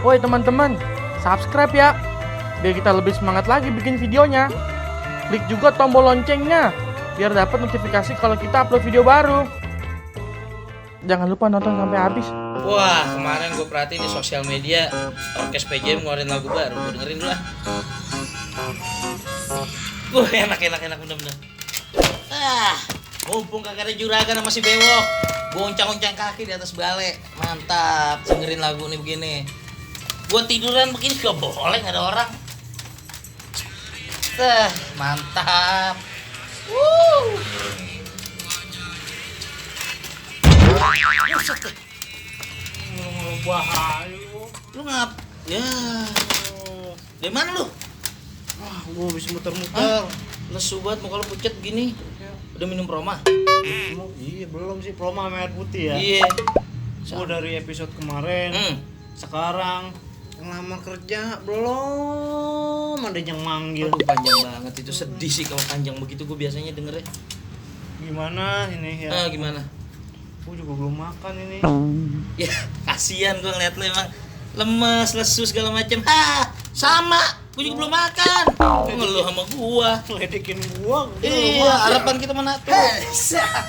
Woi teman-teman, subscribe ya, biar kita lebih semangat lagi bikin videonya. Klik juga tombol loncengnya, biar dapat notifikasi kalau kita upload video baru. Jangan lupa nonton sampai habis. Wah, kemarin gue perhatiin di sosial media Orkes PJM ngeluarin lagu baru. Gue dengerin dulu lah. Wah, enak bener-bener. Mumpung kagak ada juragan sama si Bewok, gue oncang-oncang kaki di atas balai. Mantap, dengerin lagu nih begini. Gue tiduran begini gak boleh, gak ada orang. Mantap. Bahaya Lu ngap? Ya. Dari mana lu? wah, gua bisa muter-muter. Lesu banget muka lu pucet gini. Udah minum proma? Iya, belum sih proma sama air putih ya. Iya. Gua dari episode kemarin, sekarang yang lama kerja belum ada yang manggil. Aduh, panjang banget itu, sedih sih kalau panjang begitu. Gue biasanya dengernya. Gimana ini ya? Gimana? Gua juga belum makan ini. Ya, kasihan gue ngeliat lu emang lemes, lesu segala macem. Sama. Gue juga belum makan. Ngeluh sama gua. Ledekin gua. Iya, harapan kita mana tuh? Seneng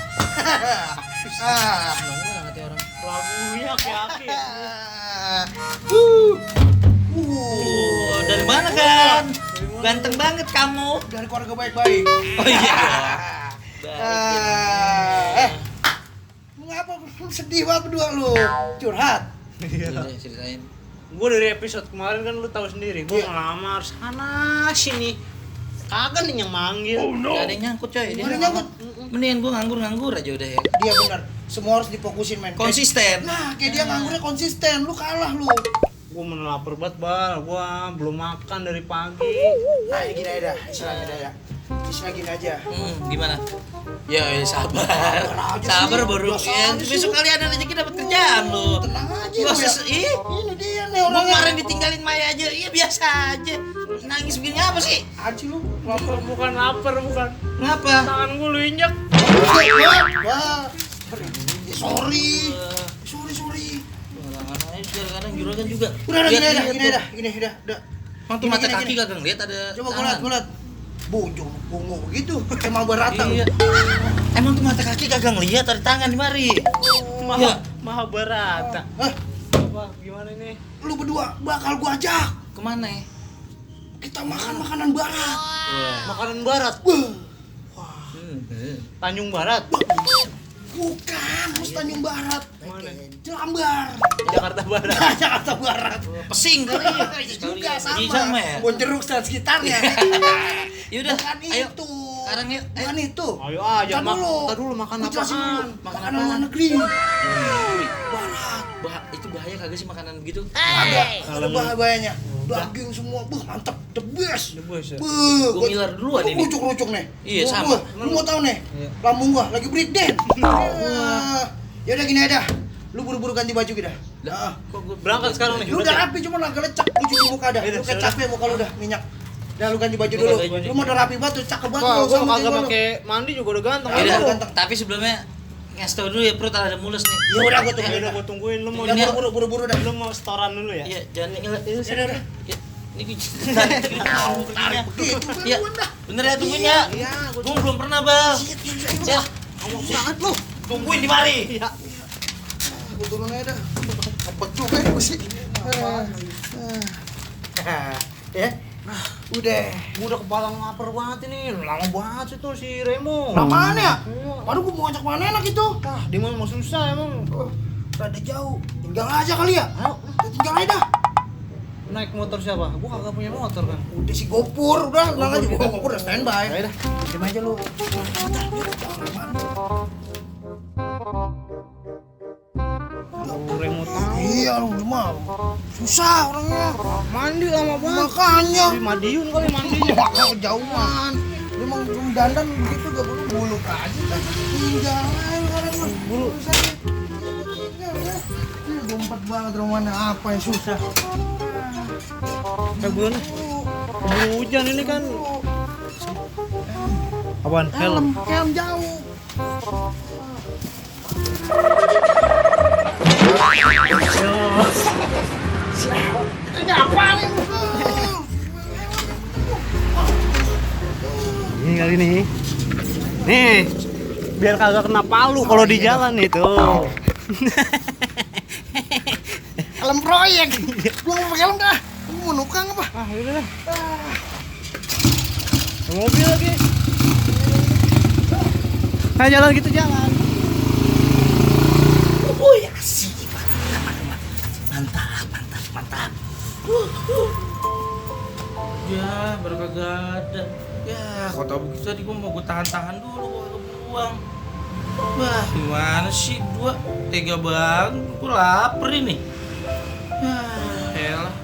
banget ya orang. Lagunya aki-aki. Dari mana kan? Ganteng banget kamu. Dari keluarga baik-baik. Oh iya dong. Mengapa sedih banget berdua lu? Curhat. Iya, ceritain. Gua dari episode kemarin kan lu tahu sendiri, gua ngelamar sana sini. Kagak nih yang manggil. Gak ada yang nyangkut coy. Gak ada yang nyangkut. Mendingan gue nganggur aja udah ya. Dia benar. Semua harus difokusin, men. Konsisten. Nah, kayak dia nganggurnya konsisten. Lu kalah lu. Gua lapar banget, Bal. Gua belum makan dari pagi. Nah, gini aja dah. Istilahnya dah ya. Istilah gini aja. Gimana? Ya, sabar. aja Sabar sih. baru. Biasa Ya, aja sih besok lu. kali ada rezeki dapat kerjaan lu. Tenang aja Gua lu ya. ih, Ini dia nih mau orangnya. kemarin ditinggalin Maya aja. Iya biasa aja. Nangis begini apa sih? Aji lu. Bukan lapar, bukan. Ngapa? Tangan gua lu injek. Wah. Sorry. Sorry. Kadang-kadang aja kadang-kadang juragan juga. Udah, Lihat, gini dah. Udah. Emang tuh Gini, mata gini, kaki gini. kagak ngeliat ada Coba tangan. gua liat. Bujung bungu begitu. Kayak mau berata lu. Iya. Emang tuh mata kaki kagak ngeliat ada tangan di mari. Ya. Mahabharata. Hah? Wah, gimana ini? Lu berdua bakal gua ajak. Kemana ya? Kita makan makanan barat. Makanan barat. Tanjung Barat. Bukan, harus Tanjung Barat. Mana? Jelambar. Jakarta Barat. Jakarta Barat. Pesing kali. Juga sama. Iya, sama ya? Bonjeruk dan sekitarnya. Yaudah, Bukan ayo. itu. Sekarang yuk. Ayo. Bukan itu. Ayo aja, Ntar dulu makan Gua jelasin dulu. apaan? Makanan luar negeri. Barat. Itu bahaya kagak sih makanan begitu? Ada bahayanya. Daging semua, mantap, the best. Ya. Gua ngiler duluan ini. Rucuk-rucuk nih. Iya, Gua- sama. gua- Lu mau tahu nih? Lambung gua lagi break dance. Ya udah gini aja. Lu buru-buru ganti baju kita. Heeh. Kok gua Berangkat sekarang nih. Lu udah rapi cuma agak lecek. Lu cuci muka dah. Lu kayak capek muka lu udah minyak. Dah lu ganti baju dulu. Lu mau udah rapi banget, tuh, cakep banget Wah, lu gua sama kagak kayak gua lu. pakai mandi juga udah ganteng. Iya, Yaudah, lu ganteng. tapi sebelumnya ngasih tau dulu ya perut ada mulus nih. Ya udah gua tungguin. Udah gua tungguin lu mau Ya buru-buru dah. lu mau setoran dulu ya? Iya, jangan ngiler. Ya udah. Ya, ini gue tarik Begitu, Ya, bener dah. bener ya tungguin ya. Iya, gua Gua belum pernah, Bal. Ya, ngomong banget lu. tungguin di mari. Iya. Gua turun aja dah. Cepet juga ya gua sih. Ya. Udah. Gua udah kepala lapar banget ini. Lama banget sih tuh si Remo. Apaan ya? Baru gua mau ngajak mana enak itu? Ah, dia mau susah emang. Rada jauh. Tinggal aja kali ya? Ayo, Tinggal aja dah. naik motor siapa? Gua kagak punya motor kan. Udah si Gopur, udah tenang aja. Gopur udah standby. Ya udah. Diam aja lu. Remo tahu. Iya, lu mah susah orangnya. Mandi lama banget. Makanya. Di Madiun kali mandinya. Makanya kejauhan. Dia emang cuma dandan begitu gak perlu bulu aja. Tinggal aja sekarang mah. Bulu saya. Dompet banget rumahnya apa yang susah. Belum. Hujan ini kan. Apaan? Helm. Helm jauh. nih. Nih, biar kagak kena palu kalau di jalan itu. Helm proyek. Gua mau pakai helm dah. Gua mau nukang apa? Ah, udah dah. Mobil lagi. Nah, jalan gitu jalan. Wih, asik. Mantap, mantap, mantap. Ya, baru kagak ada. Ya, kau tahu begitu tadi gua mau tahan-tahan dulu gua kebuang. Wah, gimana sih dua tega banget. Gua lapar ini. Elah.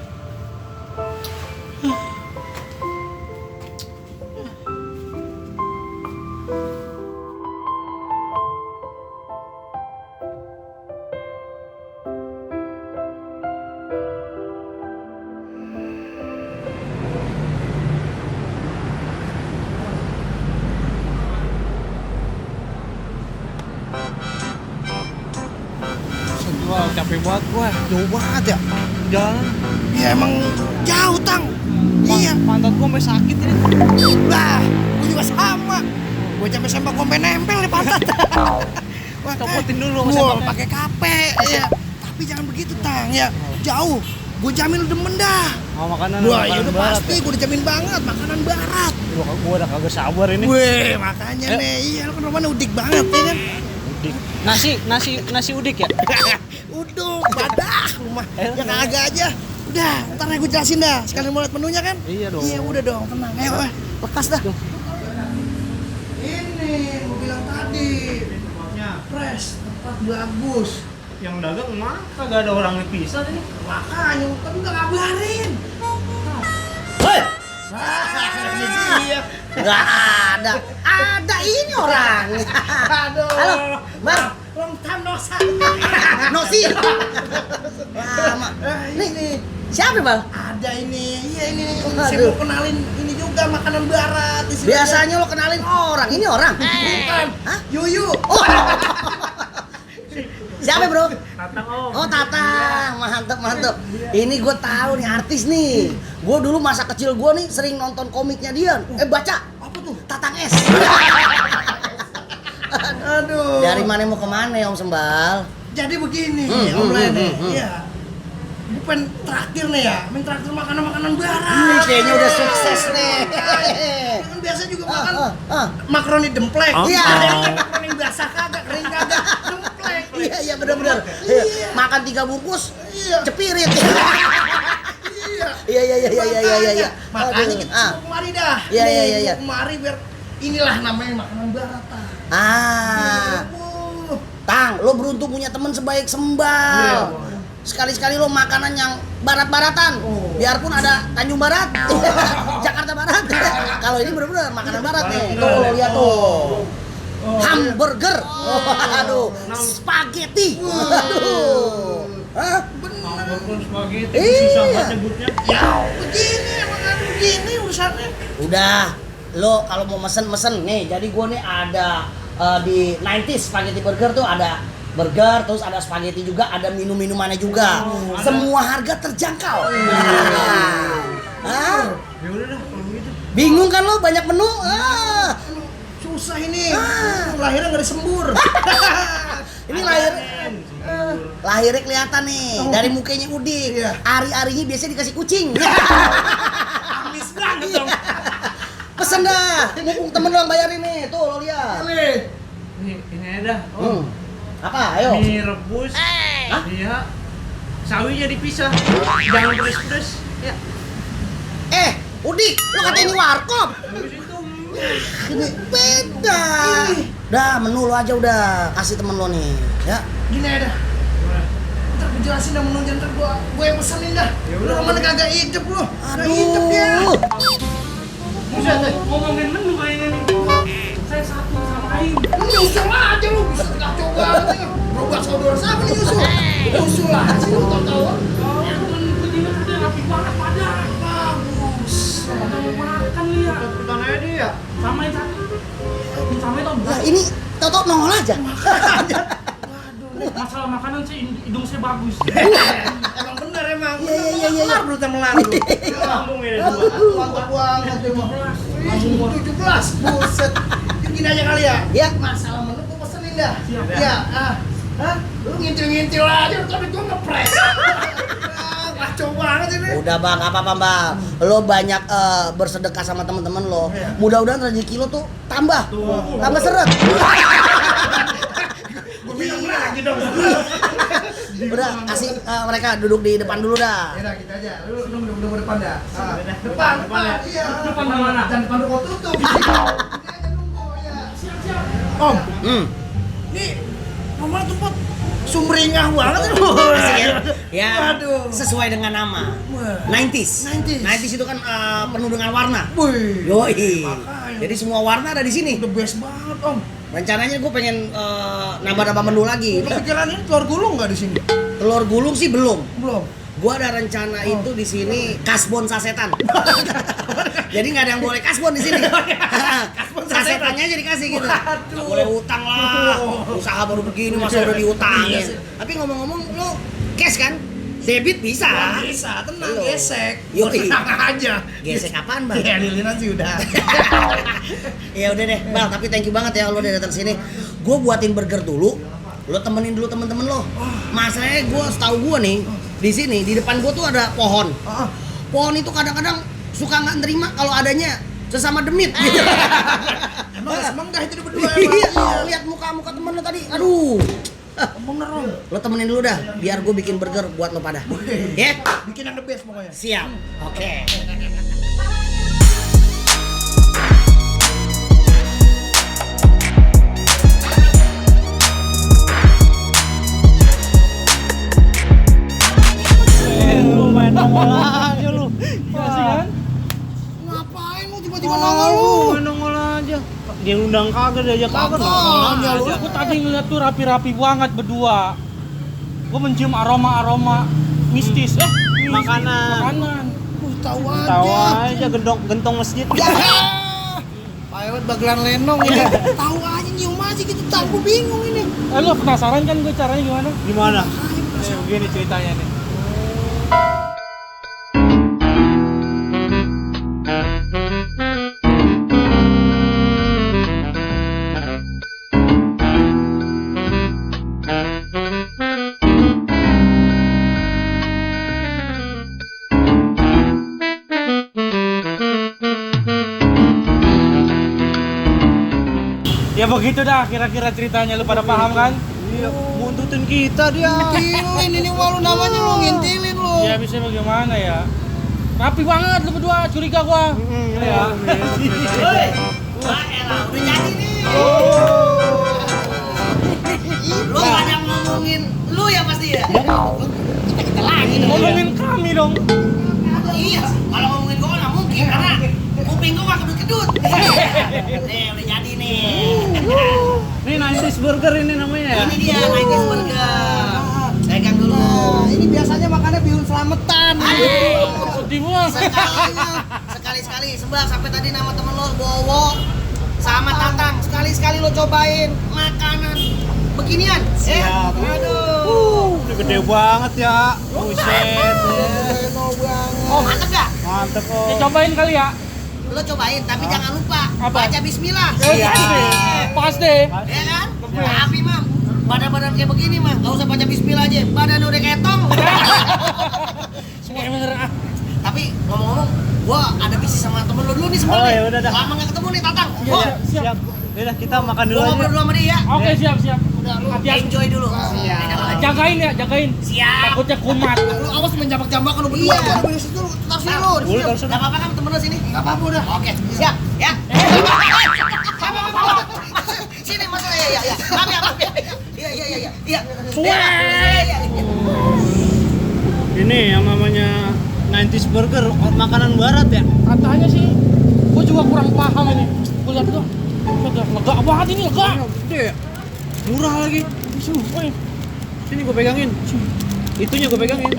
Wah, capek banget gua. Jauh banget ya. Jalan. Ya emang jauh, Tang. Iya. Pantat gua sampai sakit ini. Lah, gua juga sama. Gua sampai sempak gua sampai nempel di pantat. Wah, Copotin dulu sama gua sempaknya. pakai kape. Iya. Tapi jangan begitu, Tang. Ya, jauh. Gua jamin lu demen dah. Oh, makanan Wah, ya makanan udah barat pasti, ya? gua dijamin banget makanan barat. Gua udah kagak sabar ini. Weh, makanya nih, iya lu kan rumahnya udik banget ya kan? Udik. Nasi udik ya? Uduk, badah rumah. Ya kagak aja. Udah, ntar gue jelasin dah. Sekalian mau lihat menunya kan? Iya dong. Iya, udah dong, tenang. Ayo, lekas dah. Ini, gue bilang tadi. Fresh, tempat bagus. Yang dagang mah kagak ada orang yang pisah nih. Makanya, kan udah ngabarin. Hei, Ini dia. nggak ada. Ada ini orang. Aduh. Halo, Bang. Long time no see. Nosi. Lama. Ini. Siapa, Bang? Ada ini. Iya ini. Aduh. Saya mau kenalin ini juga makanan barat di sini. Biasanya lo kenalin orang, ini orang. Bukan. Hah? Yuyu. Oh. Siapa, Bro? Tatang om. Oh, Tatang. Mantep, mantep. Ini gue tahu nih artis nih. Gue dulu masa kecil gue nih sering nonton komiknya dia. Baca. Apa tuh? Tatang S. Aduh. Dari mana mau kemana, Om Sembal? Jadi begini, Hmm, Om Lene. hmm. Iya. Gue pengen traktir nih ya, main traktir makanan-makanan barat. Ini kayaknya udah sukses nih. Kan biasa juga makan Ah. makaroni demplek. Iya. Ada yang kan makaroni biasa kagak, kering kagak, demplek. Iya, benar-benar. Iya. Makan 3 bungkus, Iya. cepirit. Iya. Iya. Makanya Aduh. kita semua kemari dah. Iya, Nih, iya. gua kemari biar inilah namanya makanan barat. Tang. Oh. Tang, lo beruntung punya temen sebaik Sembal. Sekali-sekali lo makanan yang barat-baratan. Oh. Biarpun ada Tanjung Barat, Jakarta Barat. Kalau ini benar-benar makanan barat nih. Tuh lo lihat tuh. Hamburger. Aduh, spaghetti. Aduh. Hah? Hamburger spaghetti Iya. susah banget nyebutnya. Ya, begini emang ada begini urusannya. Udah, lo kalau mau mesen nih. Jadi gue nih ada di 90s spaghetti burger tuh ada burger, terus ada spaghetti juga, ada minum-minumannya juga. Semua harga terjangkau. Hah? Ya udah dah kalau gitu. Bingung kan lo banyak menu? Susah ini. Ah. Lahirnya nggak disembur. Ini lahirnya kelihatan nih dari mukanya Udik. Iya. Ari-arinya biasanya dikasih kucing. Amis banget dong. Pesen dah, mumpung temen lo yang bayarin nih. Tuh lo lihat. Ini aja dah. Oh. Apa? Ayo. Mie rebus. Hah? Iya. Sawinya dipisah. Jangan pedes-pedes. Ya. Udik, lo kata ini warkop. Habis itu Ini beda. Dah, menu lo aja udah kasih temen lo nih, ya. Gini aja dah. Ntar gue jelasin dah menunya, ntar gue yang pesenin dah. Ya Lu udah. kemana kagak hidup lu? Kagak hidup dia. Aduh. Buset, ngomongin menu kayaknya nih. Saya satu sama Aing. Lu nyusul aja lu, bisa kacau banget nih. Berubah saudara siapa nih nyusul? Nyusul aja sih lu tau-tauan. Ya temen begini udah rapi banget pada. Bagus. Kita mau makan lihat. Ikutan aja dia. Samain satu. Samain Tom. Lah ini tau-tau nongol aja. Masalah makanan sih hidung saya bagus. Emang bener emang. Iya. Melar berita melar lu. Lambung ini dua. Mantap banget emang. 17. Buset. Gini aja kali ya. Ya. Masalah menu gua pesenin dah. Iya. Hah? Lu ngintil-ngintil aja tapi gua ngepres. Kacau banget ini. Udah bang, apa bang? Lo banyak bersedekah sama teman-teman lo. Mudah-mudahan rezeki lo tuh tambah seret. Gua minum lagi dong. Udah kasih mereka duduk di depan dulu dah. Ya udah kita aja. Lu duduk depan dah. Depan. Iya. Depan mana? Jangan depan gua tutup. Om. Ini nomor tempat sumringah banget lu. Ya, Aduh. sesuai dengan nama. 90s. 90s itu kan penuh dengan warna. Wih. Yoi. Makanya. Jadi semua warna ada di sini. The best banget, Om. Rencananya gue pengen nambah-nambah menu lagi. Kepikiran ini telur gulung nggak di sini? Telur gulung sih belum. Belum. Gua ada rencana itu di sini kasbon sasetan. Jadi nggak ada yang boleh kasbon di sini. Sasetannya aja dikasih gitu. Nggak boleh utang lah. Usaha baru begini masa udah diutangin. Tapi ngomong-ngomong lo cash kan? Debit bisa. Bisa, tenang, Belum. gesek. Yoi. Tenang aja. Gesek apaan bang? Iya, lilinan sih udah. Ya udah deh bang, tapi thank you banget ya lo udah datang sini. Gue buatin burger dulu. Lo temenin dulu temen-temen lo. Masalahnya gue setahu gue nih di sini di depan gue tuh ada pohon. Pohon itu kadang-kadang suka nggak nerima kalau adanya sesama demit. Emang dah itu berdua Iya, emang. lihat muka-muka temen lo tadi. Aduh. Bener, Om. Lo temenin dulu dah, biar gue bikin burger buat lo pada. Ya? Bikin yang the best pokoknya. Siap. Oke. Lu main nongol aja lu. Asik kan? Ngapain lu tiba-tiba nongol lu? Main nongol aja. Dia undang kagak, diajak kagak. Makanya lu. Aku tadi ngeliat tuh rapi-rapi banget berdua. Gue mencium aroma-aroma mistis. Makanan. Makanan. Tahu Tahu aja. aja gentong masjid. Ya. Pilot bagelan lenong ya. Tahu aja nyium aja gitu, tahu bingung ini. Lo penasaran kan gue caranya gimana? Gimana? Begini ceritanya nih. Ya begitu dah kira-kira ceritanya, lu pada paham kan? Iya, buntutin kita dia. Ngintilin ini walu namanya lu ngintilin lu. Ya bisa bagaimana ya? Rapi banget lu berdua, curiga gua. Ya. Wah, elah, udah jadi nih. Lo pada ngomongin lu ya pasti ya? Kita lagi dong. Ngomongin kami dong. Iya, kalau ngomongin gua nggak mungkin karena kuping gua nggak kedut-kedut. Nih, udah jadi nih. Ini Nice Burger ini namanya ya. Ini dia, Nice Burger. Pegang dulu. Nah, ini biasanya makannya bihun selamatan. Sedih banget. Sekali-sekali sebab sampai tadi nama temen lo Bowo sama Tatang sekali-sekali lo cobain makanan beginian. Siap. Aduh. Ini gede banget ya. Buset. Leno banget. Oh, mantep gak? Mantep kok. Ya cobain kali ya. Lo cobain tapi jangan lupa Apa? baca bismillah. Iya. Pas deh. Ya kan? Tapi mam, badan-badan kayak begini mah gak usah baca bismillah aja. Badan udah ketong. Semua bener ah. Tapi ngomong-ngomong, gua ada bisnis sama temen lo dulu nih sebenarnya. Oh, ya udah dah. Lama gak ketemu nih Tatang. Iya, Oh, Siap. Udah kita makan dulu gua ngobrol aja. dulu sama dia ya. Oke, siap. Hati-hati. Enjoy dulu. Jagain ya, jagain. Siap. Takutnya kumat. Lu awas menjambak-jambak lu berdua. Iya. Di situ lu, tar sini lu. di Boleh situ. kalau sudah. Gak apa-apa kan temen lo sini? Nggak apa-apa udah. Oke, siap ya. Sini mas, ya. Maaf ya. Iya. Ini yang namanya 90s Burger, makanan barat ya. Katanya sih, gue juga kurang paham ini. Gue lihat tuh, lega banget ini, lega. Gede ya. Murah lagi. Woi, Sini gue pegangin. Itunya gue pegangin.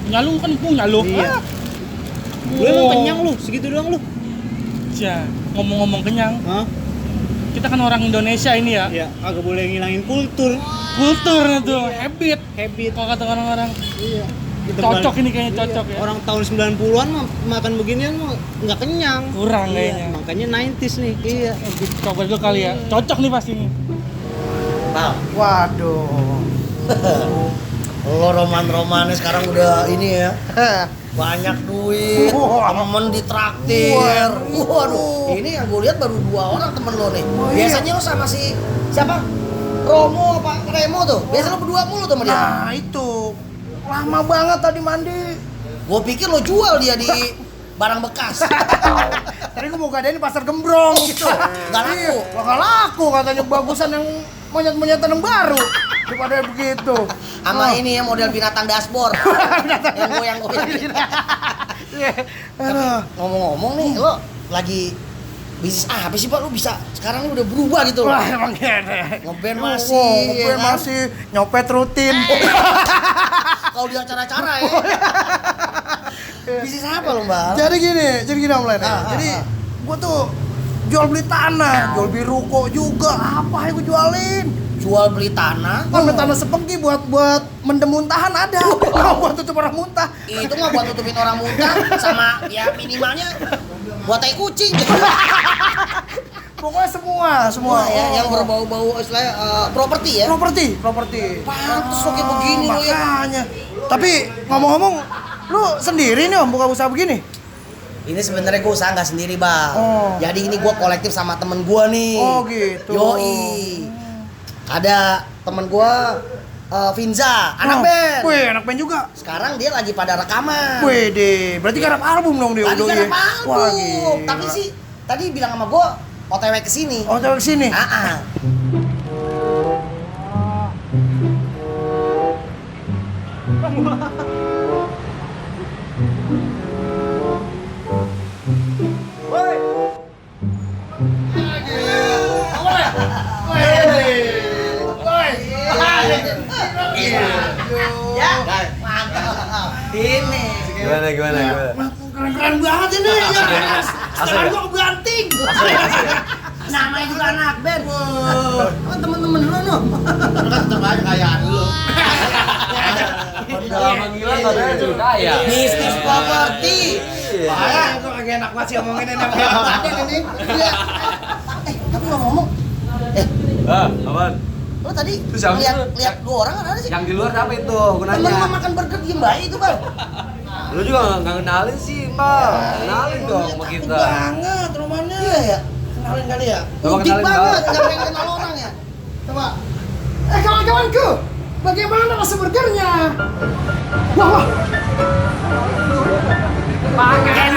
nyalu kan punya lu. Iya. Lu emang kenyang lu, segitu doang lu. Ya, ngomong-ngomong kenyang, Hah? kita kan orang Indonesia ini ya. Iya, agak boleh ngilangin kultur. Kultur tuh, habit. Habit. Kalau kata orang-orang. Iya. Cocok ini kayaknya cocok ya. Orang tahun 90-an mah makan beginian mah nggak kenyang. Kurang Iya, kayaknya. makanya 90s nih. Iya. Coba dulu kali ya. Cocok nih pasti nih. Bal, Waduh. lo roman-romannya sekarang udah ini ya. Banyak duit, Wah. temen ditraktir. Waduh, ini yang gue lihat baru 2 orang temen lo nih. Oh, iya. Biasanya lo sama si siapa? Romo apa Remo tuh? Biasa lo berdua mulu tuh sama dia. Nah itu lama banget tadi mandi. Gue pikir lo jual dia di barang bekas. Tadi gue mau gadain di pasar Gembrong gitu. Nggak laku. Iya, nggak laku katanya, bagusan yang monyet-monyetan yang baru daripada begitu. Sama ini ya model binatang dashboard. Yang goyang-goyang. Iya. Aduh. Ngomong-ngomong nih, lo lagi bisnis apa sih Pak? Lo bisa sekarang lo udah berubah gitu loh. Wah emang gede. Ngeband Oh, masih, ngeband ya kan? masih, nyopet rutin. Kalau di acara-acara ya. Bisnis apa lo Mbak? Jadi gini Om Len. Jadi gua tuh jual beli tanah, jual beli ruko juga. Apa yang gua jualin? Jual beli tanah. Kan beli tanah sepengki buat mendem muntahan ada. Buat tutup orang muntah. Itu mah buat tutupin orang muntah sama ya minimalnya buat tai kucing. Pokoknya semua Ya, yang berbau-bau istilahnya properti ya. properti. Pantes lo kayak begini lo ya. Makanya. Tapi ngomong-ngomong, lu sendiri nih Om buka usaha begini? Ini sebenarnya gue usaha nggak sendiri Bang. Oh. Jadi ini gue kolektif sama temen gue nih. Oh, gitu. Yoi. Ada temen gue Vinza, anak band. Wih, anak band juga. Sekarang dia lagi pada rekaman. Wih deh, berarti garap album dong dia Tadi udah kan ya? album. Wah, gila. Tapi sih tadi bilang sama gue OTW kesini. Oh, coba kesini. Ah. Ya, mantap. Ini. Gimana? Keren banget ini ya. Sekarang gua kebanting. Namanya juga anak band. Kan temen-temen lu no. Kan tetap aja kayaan lu. Udah lama ngilang katanya juga kaya. Bisnis properti. Bahaya, gua lagi enak banget sih omongin ini sama badan ini. Iya. Tapi ngomong-ngomong, Apaan? lo tadi Terus siapa sih? lihat 2 orang kan ada sih? Yang di luar siapa itu? Temen lo Gunanya? makan burger diem baik itu Bang. Lu juga nggak kenalin sih, Mbak. Kenalin dong sama kita. Banget rumahnya. Iya ya. Kenalin kali ya. Coba Udik kenalin, banget, Bang. nggak pengen kenal orang ya. Coba. Kawan-kawanku, bagaimana rasa burgernya? Wah. Pakai